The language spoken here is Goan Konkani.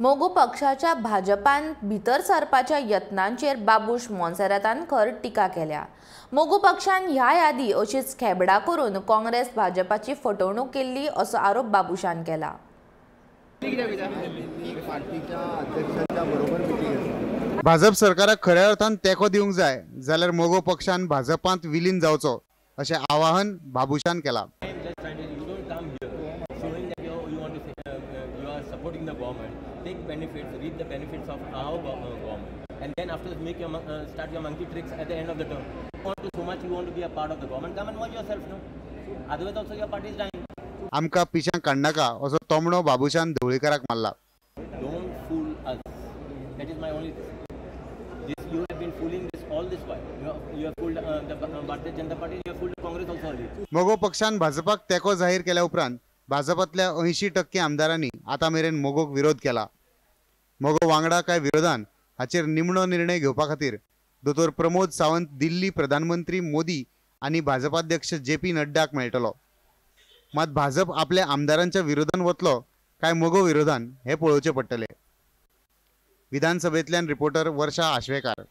मगो पक्षाच्या भाजपान भितर सरपाच्या यत्नांचेर बाबूश मोन्सेरातान खर टिका केल्या. मगो पक्षान ह्या यादी अशीच खेबडा करून काँग्रेस भाजपाची फटवणूक केल्ली असो आरोप बाबूशान केला. भाजप सरकाराक खऱ्या अर्थान तेंको दिवंक जाय जाल्यार मगो पक्षान भाजपांत विलीन जावचो अशें आवाहन बाबूशान केलां. Supporting the government, take benefits, reap the benefits of our government, and then after make your start your monkey tricks at the end of the term. You want to so much, you want to be a part of the government, come and merge yourself, no? Otherwise also your party is dying. आमकां पिशां काडनाका असो तोमणो बाबूशान ढवळीकाराक मारला. Don't fool us. That is my only. This you have been fooling this all this while. You have fooled the Bharatiya Janata Party. You have fooled the Congress also earlier. मगो पक्षान भाजपाक तेंको जाहीर केल्या उपरांत भाजपांतल्या 80% आमदारांनी आतां मेरेन मगोक विरोध केला. मगो वांगडा काय विरोधान हाचेर निमणो निर्णय घेवपा खातीर दोतोर प्रमोद सावंत दिल्ली प्रधानमंत्री मोदी आनी भाजपाध्यक्ष जे पी नड्डाक मेळटलो. मात भाजप आपल्या आमदारांच्या विरोधान वतलो काय मगो विरोधान हें पळोवचें पडटलें. विधानसभेंतल्यान रिपोर्टर वर्षा आश्वेकार.